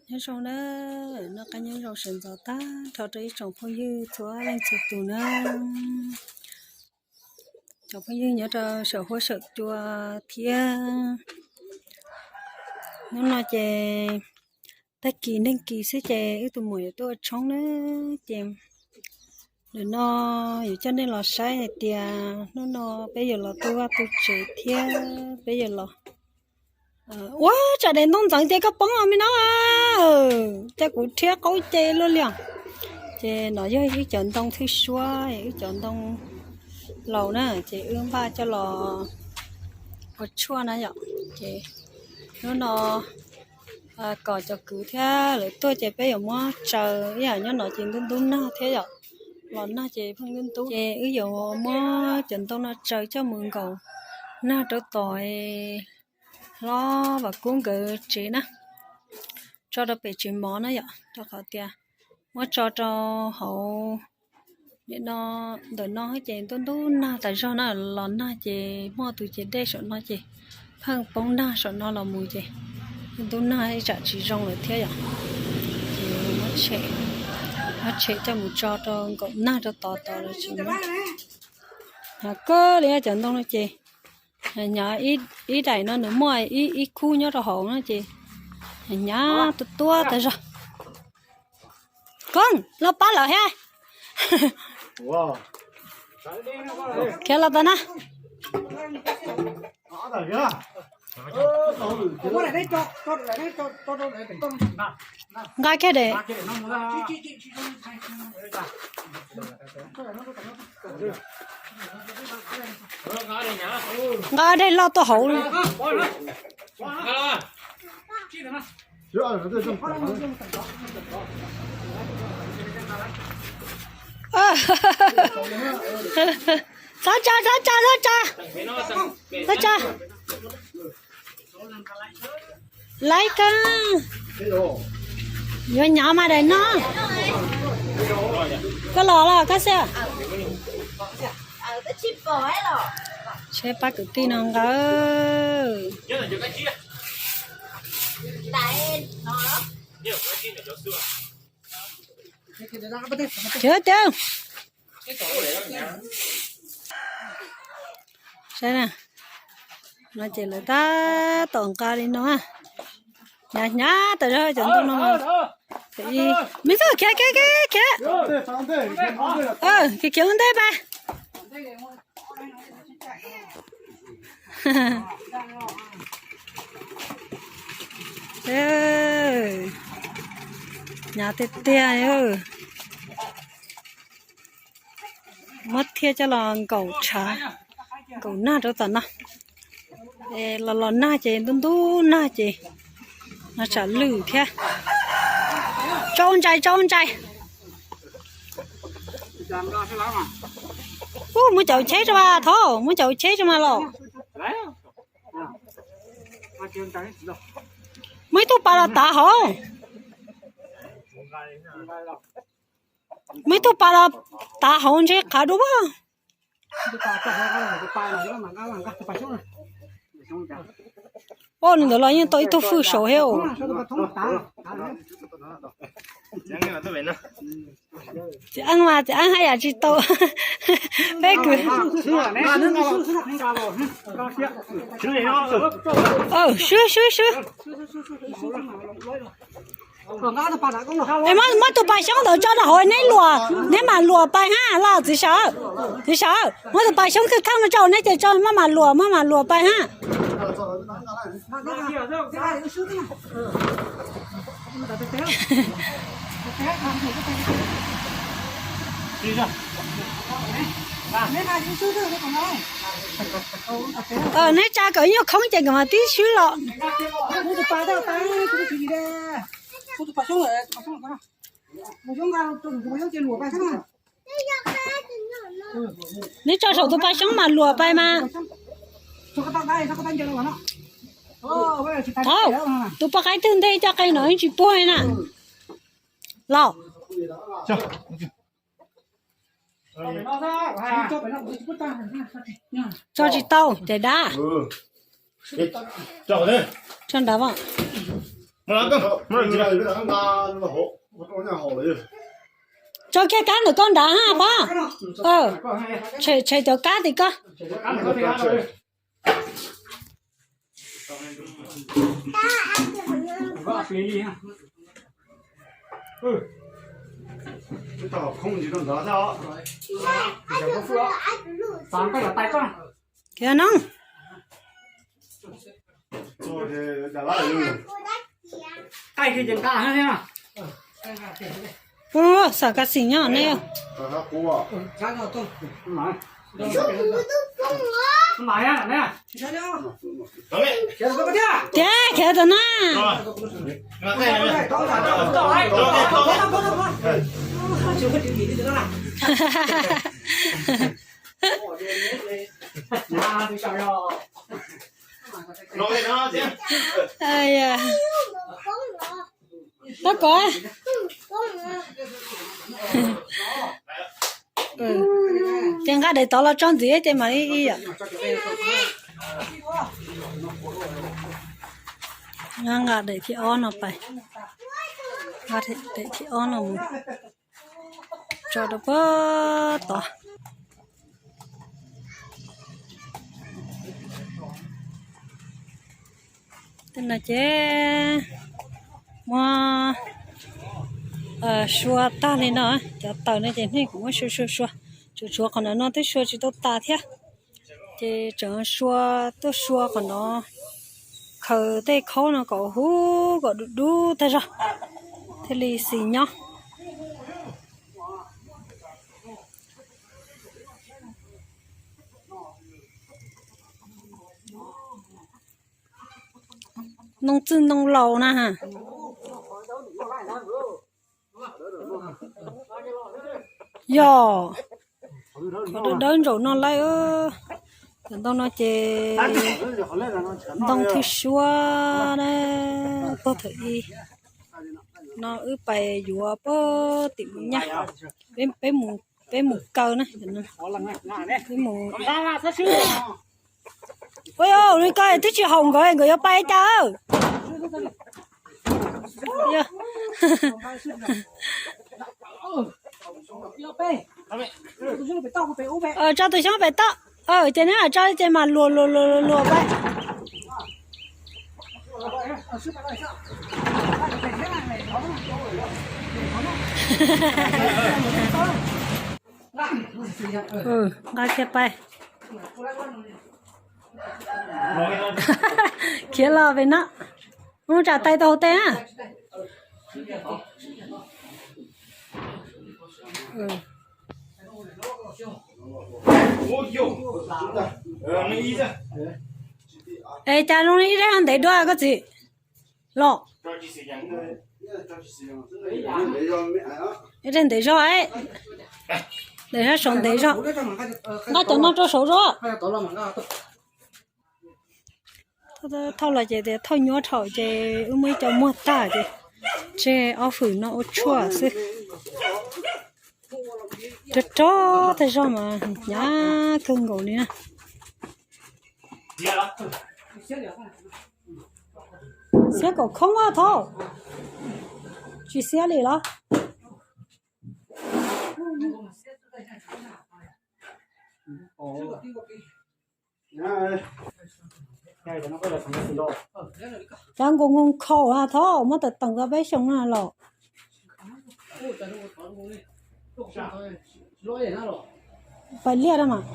Nyob zoo na, noj qab nyob zoo sawv ntxov tag nrho rau ib tsoom phooj ywg txhua leej txhua tus na. Tsoom phooj ywg nyob rau saum huab saum cua thiab. Hnub no ces tag kis neeg kis xwb ces wb tus muam yuav tuaj ua tshoob na. Ces ntawm no yuav coj nej los saib hais tias hnub no peb yuav los tu vaj tu tsev thiab peb yuav los ua tsam daim ntoo ntxeev tias koj poob os me no. Cas kuv rhiab qaub ce luaj li os. Ces no yog wb cov ntoo thwj suab, wb cov ntoo laus na, ces wb npaj coj los ua tshuaj na yom. Ces hnub no kom cov kwv thiab lawv tuaj ces peb yuav muab tsaws ib yam nyob no ces ntub ntub nag thiab yom. Los nag ces pheej ntub ntub ces wb yuav muab cov ntoo no tsaws coj mus nkaum nag rau tom hlob Vam Kub nkawd tsev na, tso rau pem tsev mov na yom, rau qhov tias muab tso rau hauv nim no ntawm no ces ntub ntub nag tas zog na, los nag ces muaj tus ciav dej saum no ces pheej poob nag saum no los mus ces ntub nag ib tsam tsis zoo lawm thiab yom. Ces muab tshem, muab tshem coj mus tso rau nkaum nag rau tod tod los tsis muab. Hnyav kawg li cov ntoo no ces hnyav, ib daim no nws muaj ib khub nyob rau hauv no ces hnyav tuaj tuaj tas zog. Koob, los pab lawm thiab. Khiav los tau na. Nqa kiag de. Nqa dej loj tuaj hauv. Txhob tsa, txhob tsa, txhob tsa. Txhob tsa. Laib koj, yuav hnyav mas daim no. Koj los los koj xwb. Tsheb pab kwv tij no nqa. Cov tias, saib na, no ces lawv tab tom nqa li no, hnyav hnyav tas zog cov ntoo no. Me txhob khiav khiav khiav khiav, khiav khiav ua ntej pas. Hnyav tiag tiag. Muab thiaj coj los nkaum tshav, nkaum nag rau tom no. Los los nag ces ntub ntub nag ces no tsam lwj thiab. Tso ntsais, tso ntsais. Ub, muab caum cheb tso mas thov, muab caum cheb tso mas los. Muaj ib tug pas los tav hauv. Muaj ib tug pas los tav hauv ntshe qhav dua. Oj, nws ntawd los yeej tau ib tug fwj saud thiab. Txiv Eeb mas txiv Eeb haj yam tsis tau. Peb kwv, swb swb swb. Es muab tus pas xyoob ntawd tso rau hauv neb luam, neb mam luam pais hab los txiv sawv. Txiv sawv, muab tus pas xyoob khwj kheej no tso neb ces tso maj mam luam, maj mam luam pais hab. Neb tsa kom ib nyuag khoob ces nkawd mam tib swb los. Neb tso saum tus pas xyoob mam luam pais mas. Thaum tus poj qaib twg nteg coj qe no tsis puag na. Los tso tsis tau ces dab. Tso nrad. Tso kiag kab ntawm koj nrad ha pab. Tshem cov kab tim koj. Kiag no. Ua, xam kas xim nyob ne. Tiag, khiav tau na. Tab kom ces nqa daim tod los tso ntxiv ces mam li ib yam. Nqa daim thib ob no pais, nqa daim thib ob no mus tso rau puag tod. Tej no ces muab sua tag li no, cov taws no ces nej kuj muab sua sua sua, tsuas tshuav qhov no no twb sua tsis tau tas thiab. Ces tseem sua, tuaj sua qhov no, khaws tej khaub no kom huv kom dub dub tag zog thiaj li xis nyob. Ntoo txwj ntoo laus na. Yog, qhov dawb dawb ntsaum no lawm. Cov ntoo no ces ntoo thwj suab na, puag thaum ub no wb pais yuav puag tim Mus Nyaj, peb mus kaw na, peb mus. Ua li ko twb tsis haum nkawd, nkawd yuav pais cas? Tso tus xyoob pem toj. Ces neb tso ces mas luas luas luas luas pais. Nqa kiag pais. Khiav los pem no. Mus tsam tais tau hauv tes na. Es cas zoo li ib daim ntev dua koj txiv los? Ib daim ntev zog, ntev zog, saum ntev zog. Nqa cov no rau saud zog. Thauj los ces tias thauj nyuaj dhau ces wb muab ib co muag tag ces tseg ob hwm no ua tshuaj xwb. Rog rog tag zog mas hnyav kawg nkaus li na. Xiab kom khoob a Thauj. Tsis xiab li los? Cov nkoos nkoos khaum a Thauj, muab tawm teem tau peb xyoos no los. Pais liaj a mas.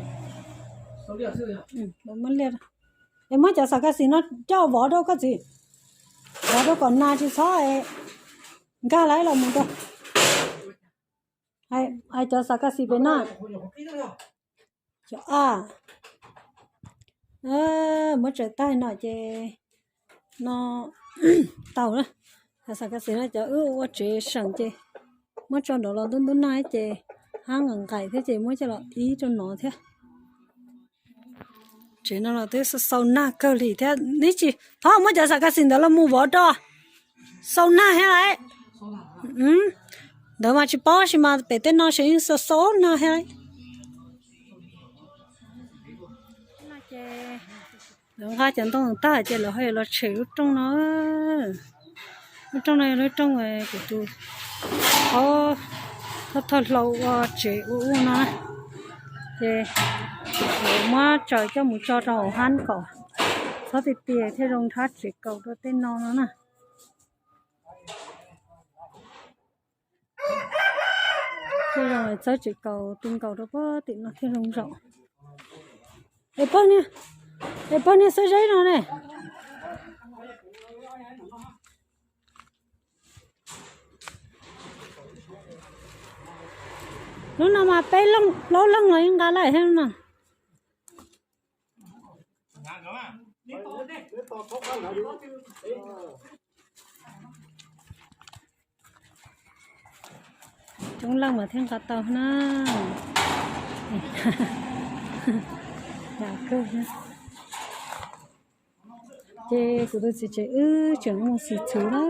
Es muab cov xam kas xim no coj vov rau koj txiv, vov rau kom nas tsis txhob nkag lawm los mus rau. Hais cov xam kas xim pem no. Cov a, muab tsaws tag no ces no tau na. Cov xam kas xim no cov wb ua tsev seem ces muab tso nrov los ntub ntub nag ces hab nqaim nqaim thiab ces muab coj los ib rau no thiab. Tsev no los twb xau nag kawg li thiab, neb tsis thov muab cov xam kas xim ntawd los mus vov rau, xau nag thiab lauj. Ntawd mas tsis paub tab sis mas pem tej no ces yeej xau xau nag thiab lauj. Lawv nqa cov ntoo tag ces lawv ho yuav los tshem lub rooj no. Lub rooj no yog lub rooj kuv tus thaum thawj hlau ua tsev ua ub no na, ces kuv muab tsaws coj mus tso rau hauv hab kom txhob tiag tiag thiaj zoo nrhab tsev kaus rau tej no no na. Tej zoo txawb tsev kaus tu nkaus rau puag tim no thiaj zoo zaum. Es pog niag, es pog niag xwb zeb no ne. Lub no mas peb plaub leeg los yeej nqa lawm thiab no. Coob leej mas thiaj nqa tau na. Ces kuv tus txiv tsev wb tseem mus xim txhuv na.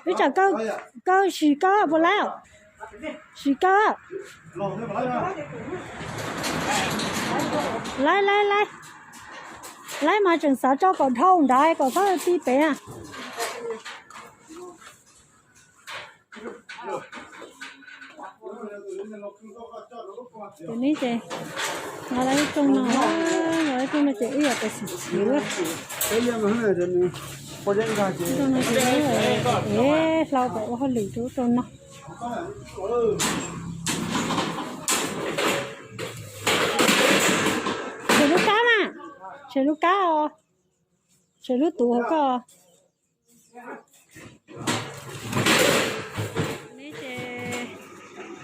Ib tsam koj sim koj puas laib, sim koj. Laib laib laib, laib mas tseem xav tso kom dhau nrad kom txhob ti pem na. Ces neb ces nqa lawv ib rooj no, nqa lawv ib rooj no ces wb yuav pais xim txhuv. Rooj no ces ev hlau pais ua hauj lwm rau ub rau no. Tshem lub kab na, tshem lub kab os, tshem lub tuv hauv koj. Neb ces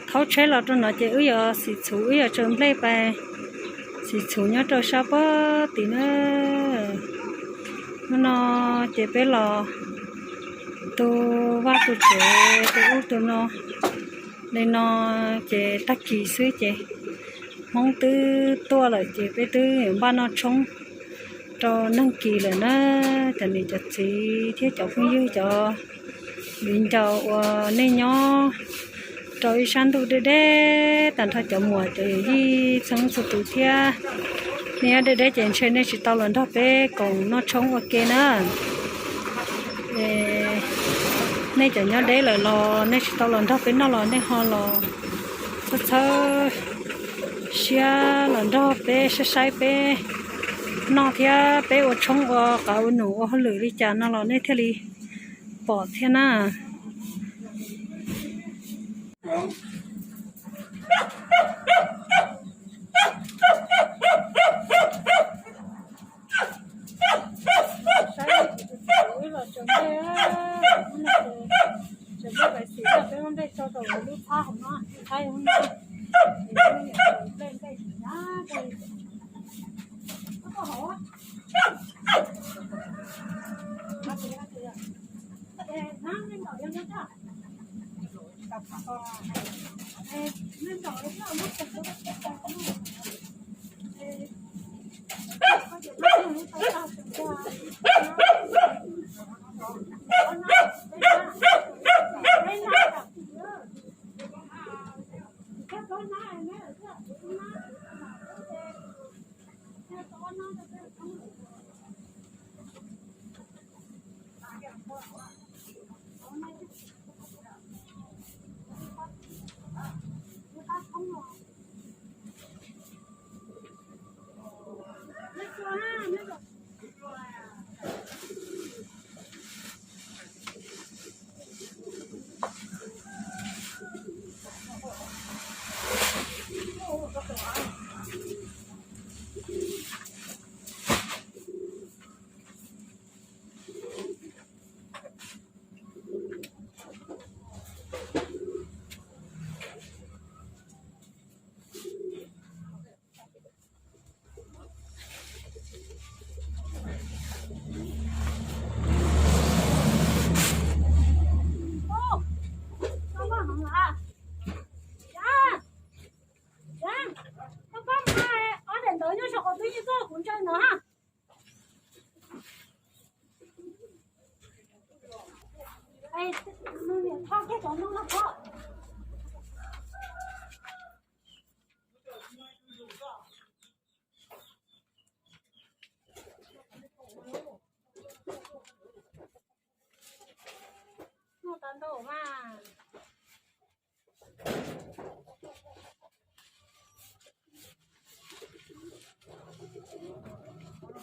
thaub tsheb los rau no ces wb yuav xim txhuv, wb yuav tsaws nplej pais xim txhuv nyob rau sab puag tim na. Hnub no ces peb los tu vaj tu tsev tu ub tu no li no ces tag kis xwb ces Hmoob twb tuaj lawm ces peb twb yuav npaj noj tshoob rau neeg kis lawm na. Cov niam cov txiv thiab cov phooj ywg cov viv ncaus uas nej nyob rau ib sab ntuj deb deb tag nrho cov muam cov yawm yij txhua leej txhua tus thiab. Nej nyob deb deb ces ntshe nej tsis tau los nrog peb koom noj tshoob ua ke na. Nej cov nyob deb lawm los nej tsis tau los nrog peb noj los nej ho los txhawb txhawb siab los nrog peb saib saib peb noj thiab peb ua tshoob ua qav ua num ua hauj lwm li cas no los nej thiaj li pom thiab na.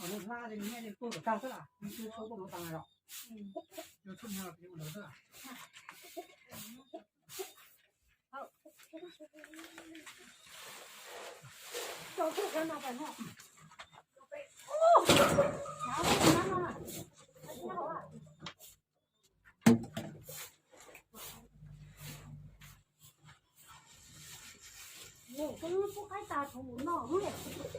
Hlab li nej li tuaj tom tag xwb, twb tsis tau tuaj mus tas los. Koj lub pub qaib tas thaum mus noj lub.